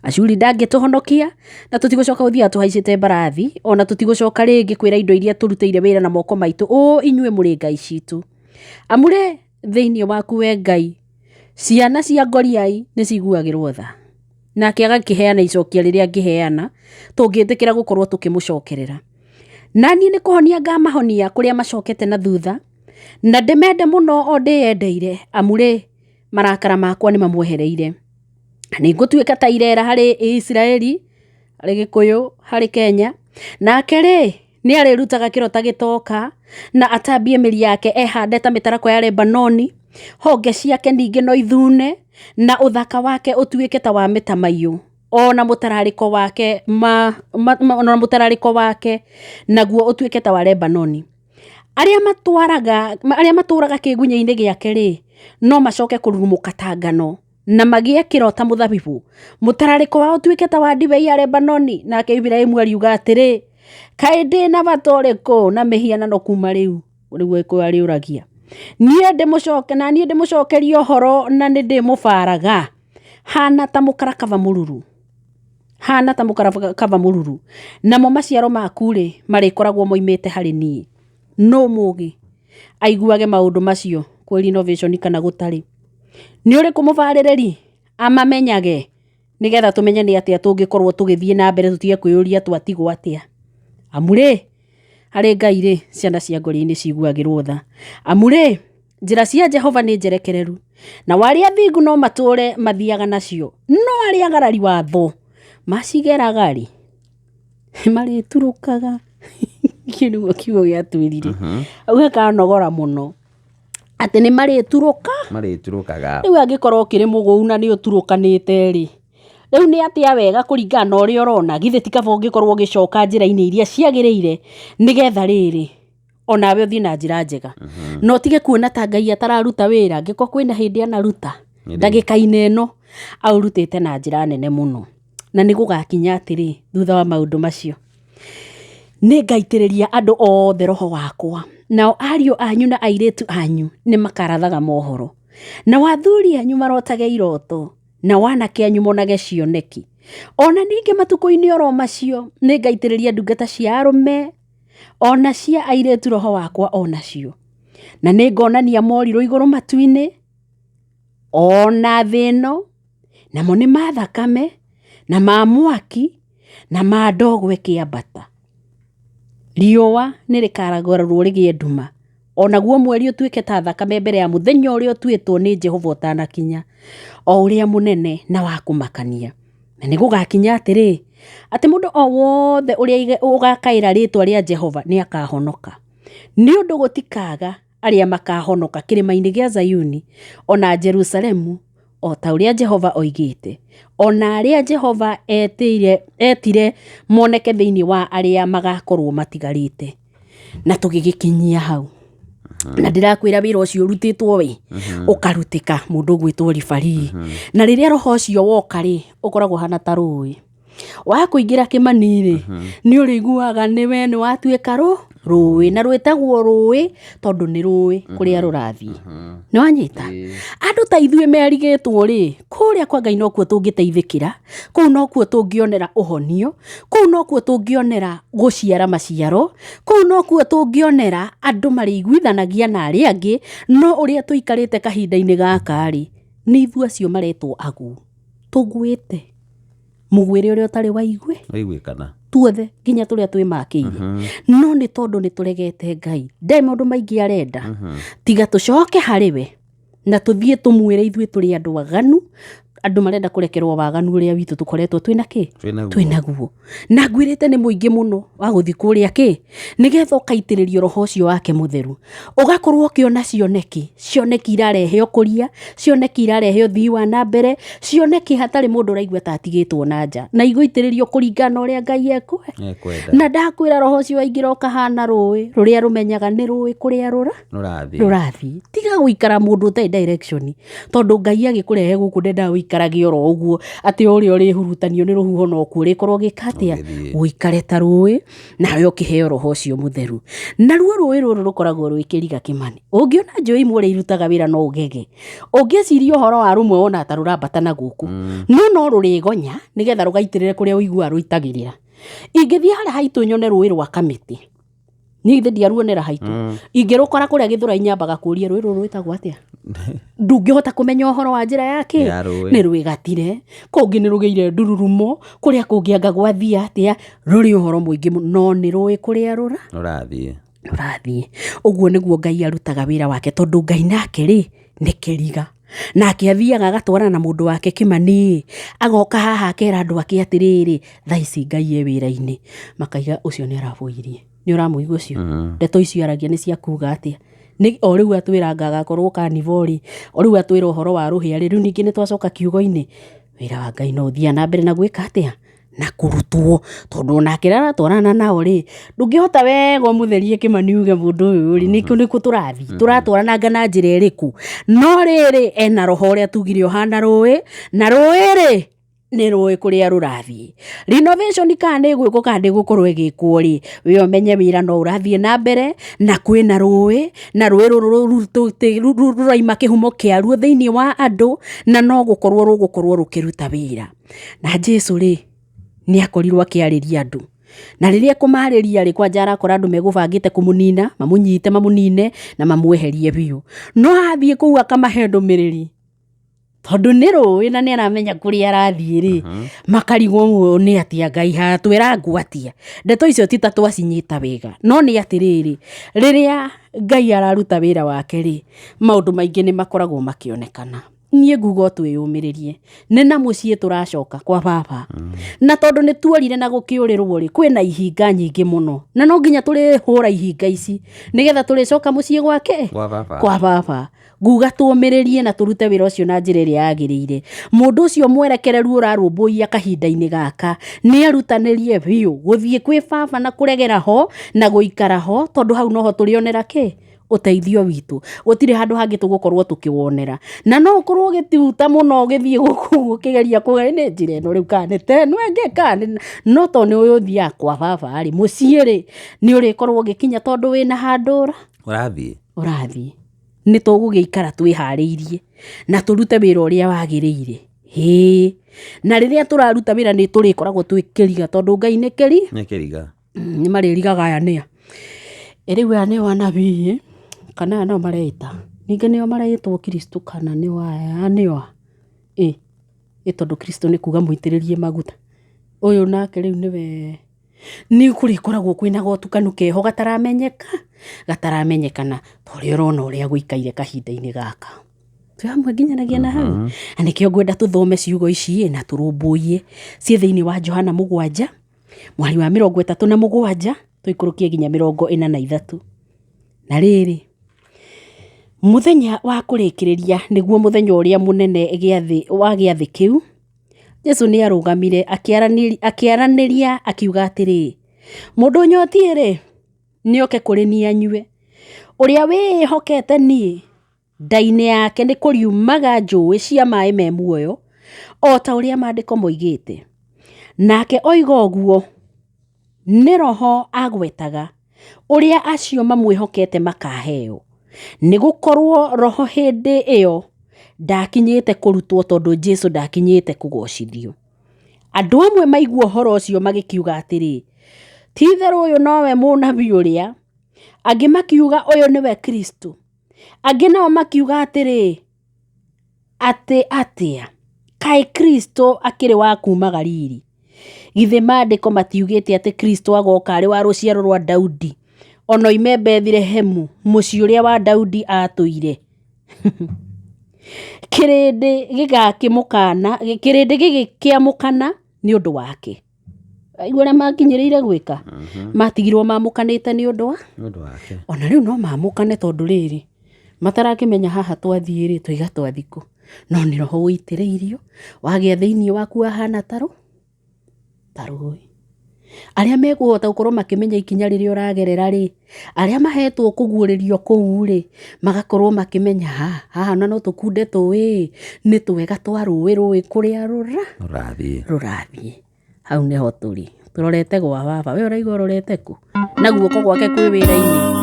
Ashuri ndangĩtũhonokia, na tũtigũcoka gũthiaga tũhaicĩte mbarathi, o na tũtigũcoka rĩngĩ kwĩra indo iria tũrutĩire wĩra na moko maitũ ũũ, inyuĩ mũrĩ ngai citũ. Amu-rĩ, thĩinĩ waku we Ngai, ciana cia ngoriai nĩ ciguagĩrwo tha. Nake agakĩheana icokia rĩrĩa angĩheana, tũngĩtĩkĩra gũkorwo tũkĩmũcokerera. Na niĩ nĩ kũhonia ngamahonia kũrĩa macokete na thutha, na ndĩmende mũno o ndĩyendeire, amu-rĩ, marakara makwa nĩ mamwehereire. Nĩ ngũtuĩka ta ireera harĩ Isiraeli, harĩ Gĩkũyũ, harĩ Kenya. Nake rĩ, nĩ arĩrutaga kĩro ta gĩtoka, na atambie mĩri yake ehande ta mĩtarakwa ya Lebanoni. Honge ciake ningĩ no ithune, na ũthaka wake ũtuĩke ta wa mĩtamaiyũ, o na mũtararĩko wake ma, ma, ma, na mũtararĩko wake naguo ũtuĩke ta wa Lebanoni. Arĩa matwaraga, arĩa matũraga kĩgunyĩ-inĩ gĩake-rĩ, no macoke kũrurumũka ta ngano, na magĩe kĩro ta mũthabibũ, mũtararĩko wao ũtuĩke ta wa ndibei ya Lebanoni. Nake Iburahimu ariuga atĩrĩ, kaĩ ndĩ na bata ũrĩkũ na mĩhianano kuma rĩu? Nĩguo Gĩkũyũ arĩũragia. Niĩ ndĩmũcoke, na niĩ ndĩmũcokerie ũhoro na nĩ ndĩmũbaraga, hana ta mũkarakaba mũruru, hana ta mũkarakaba mũruru, namo maciaro maku-rĩ, marĩkoragwo moimĩte harĩ niĩ. Nũ mũũgĩ aiguage maũndũ macio kwĩ renovation kana gũtarĩ? Nĩ ũrĩkũ mũbarĩrĩri amamenyage nĩgetha tũmenye nĩ atĩa tũngĩkorwo tũgĩthiĩ na mbere tũtige kwĩyũria twatigwo atĩa? Amu rĩ, harĩ Ngai rĩ, ciana cia ngori nĩ ciguagĩrwo tha. Amu rĩ, njĩra cia Jehova nĩ njerekereru, nao arĩa athingu no matũũre mathiaga nacio, no arĩa agarari watho macigeraga rĩ, marĩturũkaga. Kĩu nĩguo kiugo gĩatwĩrire. Auga kanogora mũno atĩ nĩ marĩturũka. Marĩturũkaga. Rĩu angĩkorwo ũkĩrĩ mũgũu na nĩ ũturũkanĩte rĩ, rĩu nĩ atĩa wega kũringana na ũrĩa ũrona? Githĩ ti kaba ũngĩkorwo ũgĩcoka njĩra-inĩ iria ciagĩrĩire nĩgetha rĩrĩ onawe ũthiĩ na njĩra njega, na ũtige kuona ta Ngai atararuta wĩra. Angĩkorwo kwĩna hĩndĩ anaruta ndagĩka-inĩ ĩno, aũrutĩte na njĩra nene mũno. Na nĩ gũgakinya atĩrĩ, thutha wa maũndũ macio, nĩ ngaitĩrĩria andũ othe roho wakwa, nao ariũ anyu na airĩtu anyu nĩ makarathaga mohoro, nao athuri anyu marotage iroto, nao anake anyu monage cioneki. O na ningĩ matukũ-inĩ oro macio nĩ ngaitĩrĩria ndungata cia arũme o na cia airĩtu roho wakwa o nacio, na nĩ ngonania morirũ igũrũ matu-inĩ o na thĩ ĩno, namo nĩ ma thakame na ma mwaki na ma ndogo ĩkĩambata. Riũa nĩ rĩkaragũrwo rĩgĩe nduma, o naguo mweri ũtuĩke ta thakame mbere ya mũthenya ũrĩa ũtuĩtwo nĩ Jehova ũtanakinya, o ũrĩa mũnene na wa kũmakania. Na nĩ gũgakinya atĩrĩ, atĩ mũndũ o wothe ũrĩa ũgakaĩra rĩĩtwa rĩa Jehova nĩ akahonoka. Nĩ ũndũ gũtikaga arĩa makahonoka kĩrĩma-inĩ gĩa Zayuni, o na Jerusalemu, o ta ũrĩa Jehova oigĩte, o na arĩa Jehova etire, etire moneke thĩinĩ wa arĩa magakorwo matigarĩte. Na tũgĩgĩkinyia hau. Na ndĩrakwĩra wĩra ũcio ũrutĩtwo ĩ, ũkarutĩka mũndũ ũgwĩtwo ribarii. Na rĩrĩa roho ũcio woka rĩ, ũkoragwo ũhana ta rũĩ. Wa kũingĩra kĩmani-rĩ, nĩ ũrĩiguaga nĩwe nĩ watuĩka rũĩ, na rwĩtagwo rũĩ tondũ nĩ rũĩ kũrĩa rũrathiĩ. Nĩ wanyita? Andũ ta ithuĩ merigĩtwo rĩ, kũrĩa kwa Ngai nokuo tũngĩteithĩkĩra, kũu nokuo tũngĩonera ũhonio, kũu nokuo tũngĩonera gũciara maciaro, kũu nokuo tũngĩonera andũ marĩiguithanagia na arĩa angĩ, no ũrĩa tũikarĩte kahinda-inĩ gaka rĩ, nĩ ithuĩ acio maretwo agu, tũgwĩte. Mũgwĩre ũrĩa ũtarĩ waigue. Waiguĩkana. Tuothe nginya tũrĩa twĩmakĩire. No nĩ tondũ nĩ tũregete Ngai, ndarĩ maũndũ maingĩ arenda. Tiga tũcoke harĩ we na tũthiĩ tũmwĩre ithuĩ tũrĩ andũ aganu, andũ marenda kũrekerwo waganu ũrĩa witũ tũkoretwo twĩna kĩ? Twĩ naguo. Na ngwĩrĩte nĩ mũingĩ mũno wa gũthiĩ kũrĩa kĩ? Nĩgetha ũkaitĩrĩrio roho ũcio wake mũtheru. Ũgakorwo ũkĩona cioneki, cioneki irarehe ũkũria, cioneki irarehe ũthii wa na mbere, cioneki hatarĩ mũndũ ũraigua ta atigĩtwo na nja. Na igũitĩrĩrio kũringana na ũrĩa Ngai ekwenda. Na ndakwĩra roho ũcio waingĩra ũkahana rũĩ, rũrĩa rũmenyaga nĩ rũĩ kũrĩa rũrathiĩ. Rũrathiĩ. Tiga gũikara mũndũ ũtarĩ direction, tondũ Ngai agĩkũrehe gũkũ ndendaga ũikare. ũgĩikarage oro ũguo atĩ o ũrĩa ũrĩhurutanio nĩ rũhuho nokuo ũrĩkorwo ũgĩka atĩa, Ũgĩthiĩ. ũikare ta rũĩ nawe ũkĩheo roho ũcio mũtheru. Naruo rũĩ rũrũ rũkoragwo rwĩ kĩriga kĩmani. Ũngĩona njũĩ imwe ũrĩa irutaga wĩra no ũgege, ũngĩciria ũhoro wa rũmwe wona ta rũrambata na gũkũ, no no rũrĩgonya nĩgetha rũgaitĩrĩre kũrĩa ũiguaga rũitagĩrĩra. Ingĩthiĩ harĩa haitũ nyone rũĩ rwa Kamĩtĩ, niĩ githĩ ndiaruonera haitũ, ingĩrũkora kũrĩa Gĩthũrai nyambaga kũria rũĩ rũrũ rwĩtagwo atĩa, ndũngĩhota kũmenya ũhoro wa njĩra ya kĩ Ya rũĩ. nĩ rwĩgatire, kũngĩ nĩ rũgĩire ndururumo, kũrĩa kũngĩ anga gwathiĩ atĩa, rũrĩ ũhoro mũingĩ mũno, no nĩ rũĩ kũrĩa rũra Rũrathiĩ. rũrathiĩ. Ũguo nĩguo Ngai arutaga wĩra wake, tondũ Ngai nake rĩ nĩ kĩriga, nake athiaga agatwarana na mũndũ wake Kĩmani, agoka haha akera andũ ake atĩrĩrĩ, thaa ici Ngai e wĩra-inĩ, makaiga ũcio nĩ araboirie, nĩ ũramũigua ũcio, ndeto icio aragia nĩ cia kuga atĩa, nĩ o rĩu atwĩra agakorwo carnival rĩ, o rĩu atwĩra ũhoro wa rũhĩa rĩ, rĩu ningĩ nĩ twacoka kiugo-inĩ, wĩra wa Ngai no ũthiaga na mbere na gwĩka atĩa, na kũrutwo, tondũ onake rĩrĩa aratwarana nao rĩ, ndũngĩhota wega ũmũtherie Kĩmani uge mũndũ ũyũ rĩ, nĩkũ nĩkũ tũrathiĩ, tũratwarananga na njĩra ĩrĩkũ, no rĩrĩ ena roho ũrĩa tugire ũhana rũĩ, na rũĩ rĩ nĩ rũĩ kũrĩa rũrathiĩ. Renovation kana nĩ ĩgwĩkwo kana ndĩgũkorwo ĩgĩkwo rĩ, we ũmenye wĩra no ũrathiĩ na mbere, na kwĩna rũĩ, na rũĩ rũrũ rũraima kĩhumo kĩaruo thĩinĩ wa andũ, na no gũkorwo rũgũkorwo rũkĩruta wĩra. Na Jesu rĩ, nĩ akorirwo akĩarĩria andũ, na rĩrĩa ekũmarĩria rĩ, kwanja arakora andũ megũbangĩte kũmũnina, mamũnyite mamũnine na mamweherie biũ, no athiĩ kũu akamahe ndũmĩrĩri, tondũ nĩ rũĩ na nĩ aramenya kũrĩa arathiĩ rĩ, makarigwo ũũ nĩ atĩa Ngai hatwĩra ngwatia, ndeto icio ti ta twacinyita wega, no nĩ atĩrĩrĩ, rĩrĩa Ngai araruta wĩra wake rĩ, maũndũ maingĩ nĩ makoragwo makĩonekana. Niĩ nguga o twĩyũmĩrĩrie, nĩ na mũciĩ tũracoka kwa baba, na tondũ nĩ tuorire na gũkĩũrĩrwo rĩ, kwĩna ihinga nyingĩ mũno, na no nginya tũrĩhũra ihinga ici, nĩgetha tũrĩcoka mũciĩ gwake Kwa baba. kwa baba. Nguga tũmĩrĩrie na tũrute wĩra ũcio na njĩra ĩrĩa yagĩrĩire. Mũndũ ũcio mwerekereru ũrarũmbũiya kahinda-inĩ gaka nĩ arutanĩrie biũ gũthiĩ kwĩ baba na kũregera ho na gũikara ho, tondũ hau noho tũrĩonera kĩ ũteithio witũ. Gũtirĩ handũ hangĩ tũgũkorwo tũkĩwonera, na no ũkorwo ũgĩtuta mũno ũgĩthiĩ gũkũ ũkĩgeria kũgaya nĩ njĩra ĩno rĩu kana nĩ ta ĩno ĩngĩ kana nĩ, no tondũ nĩ ũĩ ũthiaga kwa baba rĩ, mũciĩ rĩ nĩ ũrĩkorwo ũgĩkinya tondũ wĩna handũ ũrathiĩ. Ũrathiĩ. Nĩ tũgũgĩikara twĩharĩirie na tũrute wĩra ũrĩa wagĩrĩire. Ĩĩ, na rĩrĩa tũraruta wĩra nĩ tũrĩkoragwo twĩ kĩriga tondũ Ngai nĩ kĩri Nĩ kĩriga. Nĩ marĩrigaga aya nĩa, ĩ rĩu aya nĩo anabii kana aya nĩo mareĩta, ningĩ nĩo mareĩtwo Kristo kana nĩo aya nĩo a, ĩ ĩ tondũ Kristo nĩ kuga mũitĩrĩrie maguta, ũyũ nake rĩu nĩwe, nĩ kũrĩkoragwo kwĩna gotukanu keho gataramenyeka, gataramenyekana ta ũrĩa ũrona ũrĩa gũikaire kahinda-inĩ gaka. Twĩ hamwe nginyanagia na hau, na nĩkĩo ngwenda tũthome ciugo ici na tũrũmbũiye ciĩ thĩinĩ wa Johana 7 mweri wa 37 tũikũrũkie nginya 43. Na rĩrĩ, mũthenya wa kũrĩkĩrĩria nĩguo mũthenya ũrĩa mũnene gĩathĩ wa gĩathĩ kĩu, Jesu nĩ arũgamire akĩaranĩria akiuga atĩrĩ, mũndũ ũnyotiĩ rĩ, nĩ oke kũrĩ niĩ anyue, ũrĩa wĩĩhokete niĩ, nda-inĩ yake nĩ kũriumaga njũĩ cia maĩ me muoyo, o ta ũrĩa maandĩko moigĩte. Nake oiga ũguo, nĩ roho agwetaga, ũrĩa acio mamwĩhokete makaheo, nĩ gũkorwo roho hĩndĩ ĩyo ndakinyĩte kũrutwo tondũ Jesu ndakinyĩte kũgocithio. Andũ amwe maigua ũhoro ũcio magĩkiuga atĩrĩ, ti itherũ ũyũ nowe mũnabii ũrĩa. Angĩ makiuga ũyũ nĩwe Kristo. Angĩ nao makiuga atĩrĩ, atĩ atĩa, kaĩ Kristo akĩrĩ wa kuma Galili? Githĩ maandĩko matiugĩte atĩ Kristo agoka arĩ wa rũciaro rwa Daudi, ona oime Bethilehemu, mũciĩ ũrĩa wa Daudi atũire? Kĩrĩndĩ gĩgakĩmũkana, kĩrĩndĩ gĩgĩkĩamũkana nĩ ũndũ wake. Aigua ũrĩa makinyĩrĩire gwĩka, matigirwo mamũkanĩte nĩ ũndũ wa Nĩ ũndũ wake. Ona rĩu no mamũkane tondũ rĩrĩ, matarakĩmenya haha twathiĩ rĩ, twaiga twathiĩ kũ, no nĩ roho ũitĩrĩirio, wagĩa thĩinĩ waku wahana ta rũĩ. Arĩa mekũhota gũkorwo makĩmenya ikinya rĩrĩa ũragerera rĩ, arĩa mahetwo kũguũrĩrio kũu rĩ, magakorwo makĩmenya ha haha na no tũkunde tũĩ nĩ twega twa rũĩ rũĩ kũrĩa rũra Rũrathiĩ. Rũrathiĩ. Hau nĩho tũrĩ, tũrorete gwa baba. We ũraigua ũrorete kũ? Na guoko gwake kwĩ wĩra-inĩ.